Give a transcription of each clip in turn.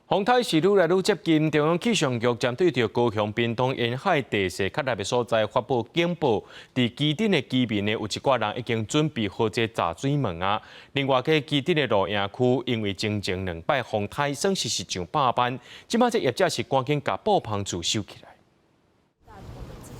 風颱是愈來愈接近，中央氣象局針對著高雄、屏東沿海地勢較低的所在發布警報。佇旗津的居民呢，有一寡人已經準備好這閘水門啊。另外，個旗津的露營區因為前前兩擺風颱損失是上百萬，這擺這業者是趕緊共布篷厝收起來。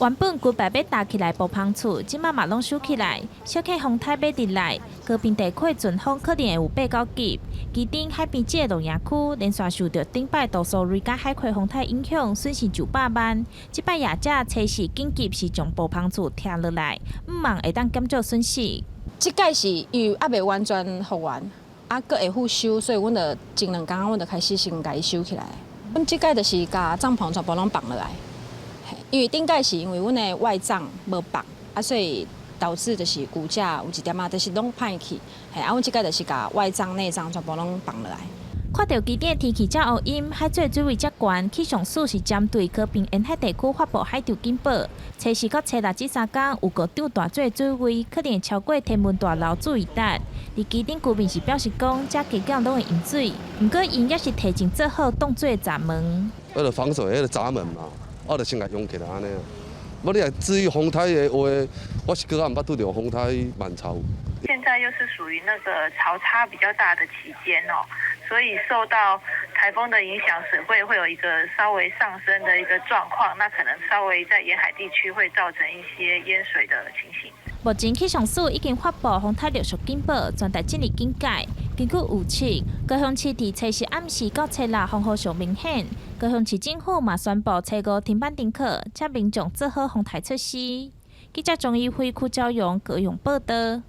原本規排欲搭起來布篷厝，這擺嘛攏收起來。小可風颱欲入來，高屏地區陣風可能會有八九級。旗津海邊這個露營區連續受著頂擺杜蘇芮佮海葵風颱影響，損失上百萬。這擺業者初時緊急是將布篷厝拆落來，向望會當減少損失。這擺是因為猶未完全復原，啊，閣會復修，所以阮就前兩工阮就開始先共伊收起來。阮這擺就是共帳篷全部攏放落來。因為頂擺是因為阮的外帳無放，啊，所以導致就是骨架有一點仔，就是攏歹去。嘿，啊，阮這擺就是共外帳、內帳全部攏放落來。看著旗津天氣遮烏陰，海水水位遮懸，氣象署是針對高屏沿海地區發布海潮警報。初四到初六這三工有五丈大水水位，可能會超過天文大樓注意值。佇旗津居民是表示講，遮加減攏會淹水，毋過𪜶也是提前做好擋水閘門。彼个防水彼个閘門嘛。我就先共用起來按呢。無你若至於風颱的話，我是閣較毋捌拄著風颱滿潮。現在又是屬於那個潮差比較大的期間哦，所以受到颱風的影響，水位會有一個稍微上升的一個狀況，那可能稍微在沿海地區會造成一些淹水的情形。目前氣象署已經發布風颱陸續警報，全台進入警戒。根據預測，高雄市佇初四暗時到初六風雨上明顯。高雄市政府嘛宣布初五停班停課，請民眾做好防颱措施。記者鍾一輝、柯昭陽高雄報道。